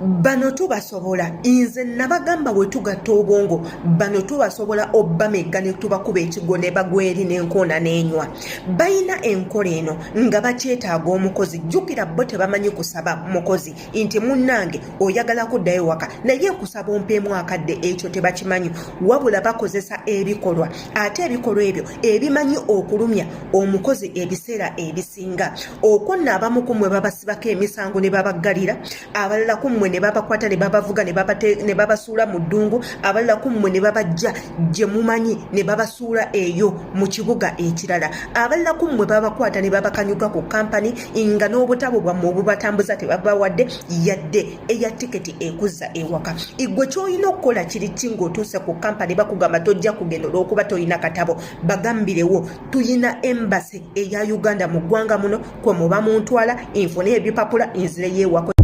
Bano tubasobola. Nze nabagamba bwe tugatta obwongo, bano tubasobola obbamegga ne tubakuba ekigwo ne bagwa eri n'enkoona n'enywa. Balina enkola eno nga bakyetaaga omukozi. Jjukira bo tebamanyi kusaba mukozi nti munnange oyagala kuddayo waka naye nkusaba ompeemu akadde, ekyo tebakimanyi, wabula bakozesa ebikolwa, ate ebikolwa ebyo ebimanyi okulumya omukozi ebiseera ebisinga. Okwo nno abamu ku mmwe babasibako emisango ne babaggalira, abalala ku mmwe ne babakwata ne babavuga ne babasuula mu ddungu, abalala ku mmwe ne babajja gye mumanyi ne babasuula eyo mu kibuga ekirala, abalala ku mmwe babakwata ne babakanyuga ku kampani nga n'obutabo bwammwe obubatambuza tebabawadde yadde eya tiketi ekuzza ewaka. Igwe ky'olina okukola kiri ki? Ng'otuuse ku kampani bakugamba tojja kugenda olw'okuba tolina katabo, bagambirewo tuyina embassy eya Uganda mu ggwanga muno, kwe muba muntwala nfune ebipapula nzireyo ewaka.